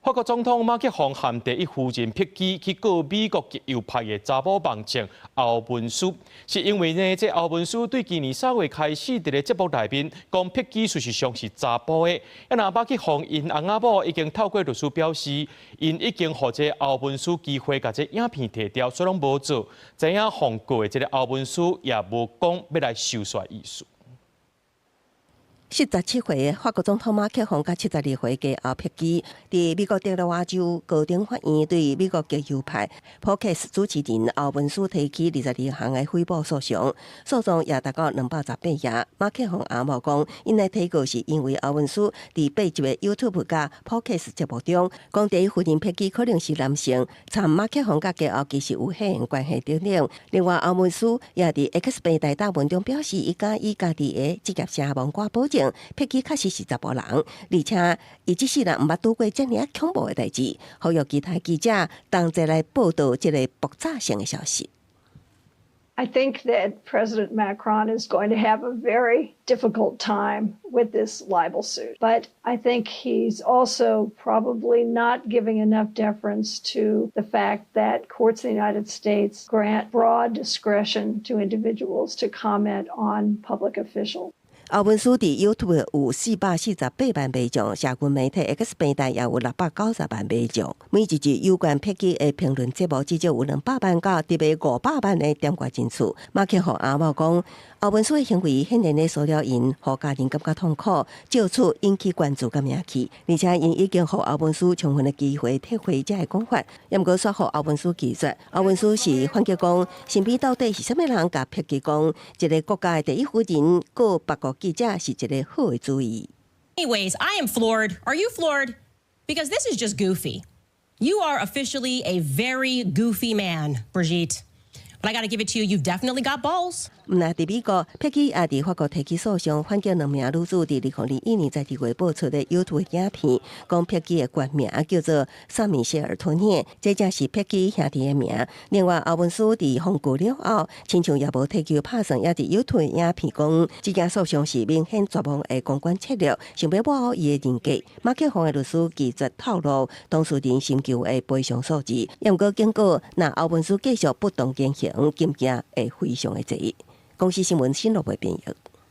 法國總統馬克宏和第一夫人佩姬去告美國極右派的查某網紅歐文斯，是因為呢，這歐文斯對今年3月開始佇咧節目內面講佩姬事實上是查埔的。啊，若馬克宏𪜶翁仔某已經透過律師表示，𪜶已經予這歐文斯機會共這影片提掉，煞攏無做。知影予告的這个歐文斯也無講欲來收煞意思。77歲的法國總統馬克宏佮72歲家后佩姬，佇美國德拉瓦州高等法院對美國極右派 Podcast 主持人歐文斯提起22項的誹謗訴訟，訴狀也達到218頁。馬克宏翁某講，𪜶來提告是因為歐文斯佇八集的 YouTube 佮 Podcast 節目中，講第一夫人佩姬可能是男性，參馬克宏佮家后其實有血緣關係等等。另外，歐文斯也佇 X 平台貼文中表示，伊敢以家己的職業聲望掛保證，佩姬確實是查埔人，而且伊這世人毋捌拄過遮爾仔恐怖的代誌，呼籲其他記者同齊來報導這个爆炸性的消息。 I think that President Macron is going to have a very difficult time with this libel suit. But I think he's also probably not giving enough deference to the fact that courts in the United States grant broad discretion to individuals to comment on public officials. 歐文斯佇 YouTube 有448萬迷眾，社群媒體 X 平台也有690萬迷眾。每一集有關佩姬的評論節目，至少有200萬到特別500萬的點閱人次。馬克宏翁某講，歐文斯的行為顯然咧騷擾𪜶，予家人感覺痛苦，藉此引起關注佮名氣。而且𪜶已經予歐文斯充分的機會撤回這个講法，也毋過煞予歐文斯拒絕。歐文斯是反擊講，身邊到底是啥物人共佩姬講，一个國家的第一夫人告別國記者是一个好的主意。 Anyways, I am floored. Are you floored? Because this is just goofy. You are officially a very goofy man, Brigitte. But I got to give it to you, you've definitely got balls. 毋但佇美國，佩姬也佇法國提起訴訟，反擊兩名女子佇2021年12月播出的 YouTube 影片，講佩姬的原名叫做薩米歇爾托涅，這正是佩姬兄弟的名。另外，歐文斯佇予告了後，親像也無退休拍算，也佇 YouTube 影片講，這件訴訟是明顯絕望的公關策略，想欲抹黑伊的人格。馬克宏的律師拒絕透露當事人尋求的賠償數字，也毋過警告，若歐文斯繼續不當言行，金額會非常的濟。公視新聞新羅貝編譯。